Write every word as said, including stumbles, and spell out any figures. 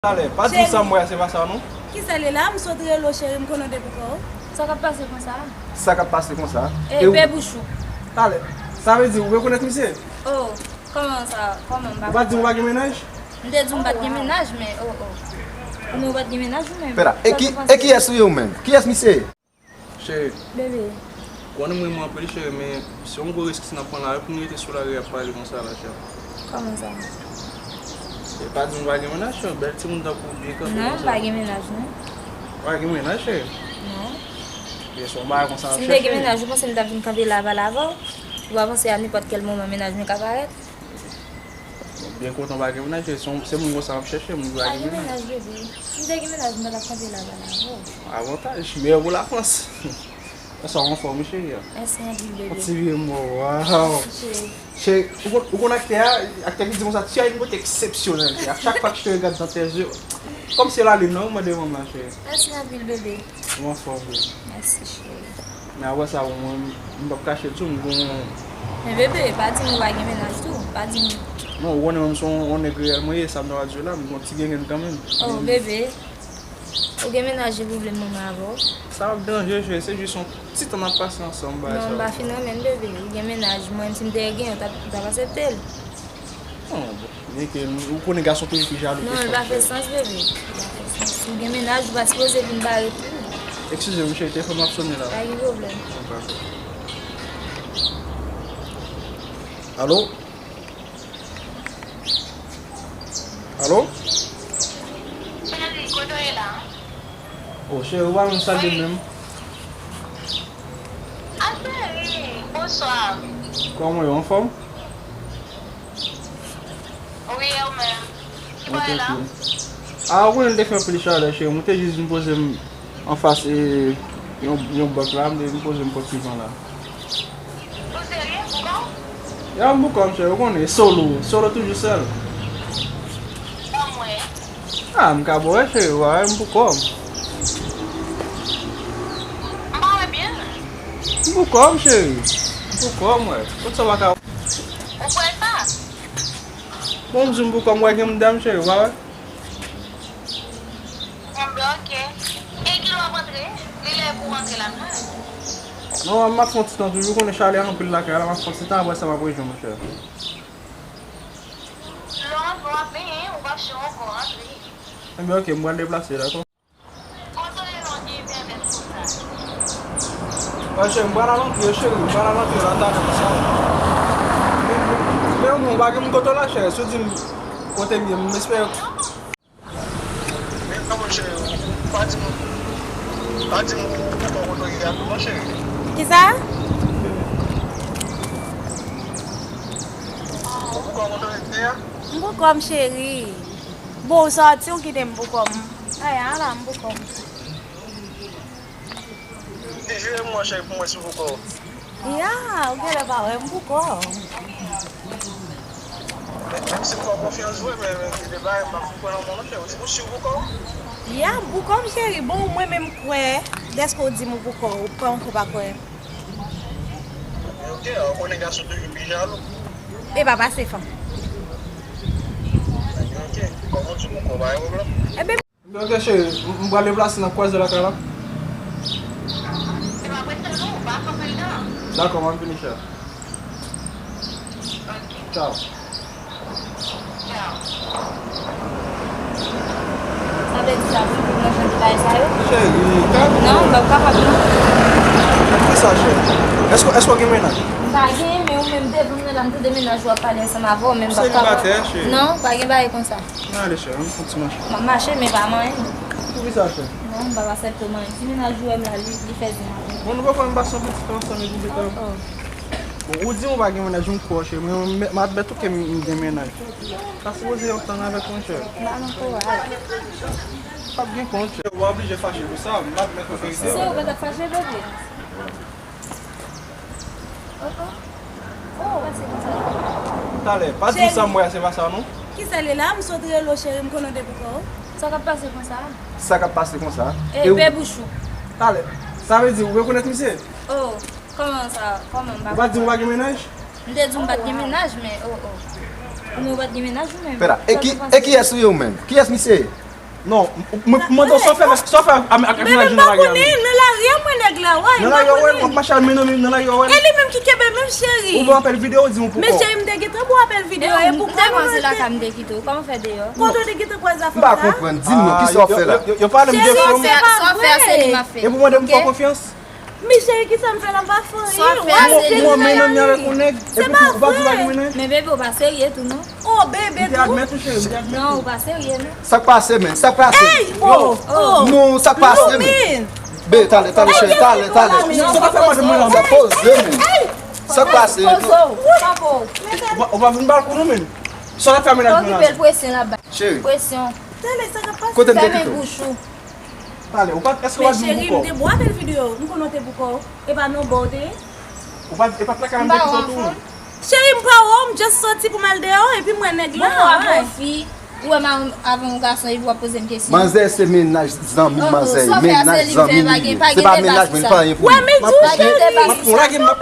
Talè, pa di m sa m wè a, se pa sa non. Kisa l ye la? M sot rele w, cheri, m konnen w te pou kò w. Sa k ap pase konsa? Sa k ap pase konsa? E, e ou pe bouch ou. Talè, sa vle di ou rekonèt misye? Oh, kòman sa? Kòman m pa konprann? Ou pa t di m ou pa gen mennaj? M te di w m pa t gen mennaj, men, oh, oh. Ou menm ou pa t gen mennaj ou menm? Pera, e ki, e kiyès ou ye ou menm? Kiyès misye ye? Cheri. Bebe. Ou konnen m renmen w anpil, cheri, men se yon gwo risk n ap pran la wi pou n rete sou lari ap pale konsa la, cheri. Kòman sa? E pa di m pa gen mennaj, cheri. Bèl timoun tankou w byen kanpe konsa. Non, m pa gen mennaj, non. Ou pa gen mennaj, cheri? Non. Byen, se yon bagay konsa n ap chèche. Si m te gen mennaj, ou panse m t ap vin kanpe la pale avè w? Ou pa panse a nenpòt kèl moman mennaj mwen ka parèt? Byen kontan w pa gen mennaj, se, se moun konsa m ap chèche, moun ki pa gen mennaj. Pa gen mennaj, bebe. Si m te gen mennaj, m pa t ap kanpe la pale avè w. Avantaj, meyè pou Lafrans. Sa w anfòm wi, cheri. Mèsi anpil, bebe. Yon ti vye mo, waw. Cheri. Cheri, ou konn, ou konn aktè a, aktè ki di konsa, tu as une beauté exceptionnelle. A chaque fois que je te regarde dans tes yeux, comme c'est la lune, non, mwen devan m la, cheri. Mèsi anpil, bebe. Ou anfòm, wi. Mèsi, cheri. Men apre sa, mwen, m p ap kache l sou m, gon. Men bebe, pa di m ou pa gen mennaj tou. Pa di m. Non, ou konnen mwen, m se yon, yon nèg reyèl mwen ye, sa m ta di w la, m gon ti gengenn kanmenm. Oh, bebe. Ou gen mennaj epi w vle m manman avè w? Sa p ap deranje, cheri, se jis yon ti tan n ap pase ansanm, bagay sa yo. Non, m pa fin renmen l, bebe. Ou gen mennaj, mwen, si m te gen, ou t ap, ou t ap aksepte l. Non, byen ke ou konnen gason toujou pi jalou ke fanm. Non, l pa fè sans, bebe. L pa fè sans. Si w gen mennaj, ou pa sipoze vin bare tou. Eskize m, cheri, telefòn m ap sonnen la. Pa gen pwoblèm. Ok. Alo? Alo? Cheri, kote w ye la? Oh, cheri, ou pa menm salye m menm. Ah, cheri, bonswa. Kòman w ye, anfòm? Wi, e ou menm? Ki bò w ye la? Ah, ou konnen l te fè anpil chalè, cheri. Mwen te jis vin poze m anfas, e, yon, yon bank la, m te vin poze m pran ti van la. Ou serye, boukò? Ya, m boukò m, cheri, ou konnen, solo, solo toujou sèl. Ban m wè. Ah, m ka ba w wè, cheri, w a wè m boukò m. M pa wè byen. M boukò m, cheri. M boukò m, wè. Kot sa w pa ka wè? Ou kwè l pa? Bon, m di w m boukò m, wè gen m dam, cheri, w a wè. Bon, ben, ok. E kilè w ap antre? Li lè pou w antre la, non? Non, m ap fè yon ti tan toujou, ou konnen chalè a anpil lakay la, m ap fè yon ti tan, apre sa m ap rejwenn ou, cheri. Lè w antre, w ap benyen, ou p ap cho ankò, antre. Enben, ok, m pral deplase, dakò? Kote w ye la w gen vèvèt konsa? Ah, cheri, m pral al antre, cheri, m pral al antre la talè konsa. Men, men, men, ou pa gen moun kote w la, cheri, si w di m kote m ye, m espere. Men kòman cheri, ou pa di m, pa di m ou, ou pa kote w ye a tou non cheri. Kisa? Ou pa kote w ye a? M pou kò m cheri. Bon, ou sòti ou kite m pou kò m. Ay, ala m pou kò m. Di jwe m non cheri pou mwen si w pou kò. Ya, ou genlè pa wè m pou kò. Menm si m fè w konfyans vre, men, men gen de bagay m pa konprann ankò non cheri. Ou siw pou kò? Ya, m pou kò m cheri. Bon, mwen menm kwè, dèske w di m ou pou kò, ou pa ankò pa kwè. Ok, ou konnen gason toujou pi jalou. E pa pase fanm. Ok, kòman w di m ou pou kò, pa gen pwoblèm. Enben, Ok, cheri, m, m pral deplase nan kwaze lakay la. Se pa prese non, pa kanpe l nan. Dakò, m ap vini, cheri. Ok. Tchaw. Tchaw. Sa vle di sa, pou m nan jan de bagay sa yo? Cheri, ka. Non, m p ap kapab, non. Kisa, cheri? Èske, èske w gen mennaj? M pa gen, men ou menm devan m nan la, m tande mennaj ou ap pale ansanm avè w, men m p ap kapab. Selibatè, cheri. Non, pa gen bagay konsa. Ann ale, cheri, ann fè yon ti mache. M ap mache, men pa manyen. Poukisa, cheri? Non, m p ap aksepte w manyen. Si mennaj ou wè m la, li, li fè zen avè m. Bon, nou poko menm pase yon pitit tan ansanm epi detan. Oh, oh. Bon, ou di m ou pa gen mennaj, m kwè w, cheri. Mwen, m, m admèt tou ke m, m gen mennaj. Sa sipoze yon tan avèk mwen, cheri. M pa nan kouray. P ap gen kont, cheri. Ou pa oblije fache pou sa, m admèt yon verite. Si se ou, ou pa t ap fache, bebe. Oh, oh. Oh, pase konsa. Talè, pa di m sa m wè a, se pa sa non. Kisa l ye la? M sot rele w, cheri, m konnen w te pou kò w. Sa k ap pase konsa? Sa k ap pase konsa? E, pe bouch ou. Talè, sa vle di ou rekonèt misye? Oh, kòman sa? Kòman m pa konprann? Ou pa t di m ou pa gen mennaj? M te di w m pa t gen mennaj, men, oh, oh. Ou menm ou pa t gen mennaj ou menm? Pera, e ki, e kiyès ou ye ou menm? Kiyès misye ye? Non, m- m- mande w sa w fè, sa w fè ak ak- ak Men mennaj m ou pa nan lari a konnen, menm. Nan lari a mwen nèg la wè. Nan lari a wè, w ap mache al mennen w nan lari a wè. E li menm ki kenbe menm cheri. Ou pa apèl videyo di m pou Men cheri m te gentan bò apèl videyo e pou m te kòmanse lakay m te kite w. Kòman fè deyò? Kote w te gentan kwè zafè M pa konprann, di m non, kisa w fè la? Yo pale m de Cheri, fanm. se pa sa w fè a, se li m ap fè. E pou mande m fè konfyans? Mi cheri, kisa m fè la m pa fè anyen. Sa w fè a, se li m ap fè. Mwen menm nan men avèk yon nèg. Se pa vre. Mennaj. Men bebe, w pa serye tou non. Oh bebe Te tou. Admèt ou cheri, m te admèt Non, ou. Ou pa serye non. Sa k pase men? Sa k pase? Hey! Oh! Oh! Non, sa k pase men? Men! Be, talè, talè, cheri, talè, talè. Sa pa fè mande mwen la. Sa poze men. Sa k pase? Poze w. Papa w. Ou pa- ou pa vin bal kou nou menm. Sa w ap fè mennaj mwen Okipe l la. Presyon la ba. Cheri, Presyon. Tèlè sa k ap pase. Kote m te Fèmen kite w? Bouch ou. Talè, ou pa èske w Men ap di cheri, m m te bò apèl videyo. M konnen w te pou kò w. E pa non bò w te ye. Ou pa e pa t lakay M m pa te wè kite w tou. anfan. Cheri, m pa wè w, m just soti pou m al deyò epi m wè nèg la. Bon, w ap yon fi. Ou wè m avè yon gason epi w ap poze m kesyon. Manzè se mennaj zanmi m, manzè. Mennaj zanmi m li ye. Se pa mennaj mwen, li pa anyen pou Wè li. men di w cheri. M ap lage m ap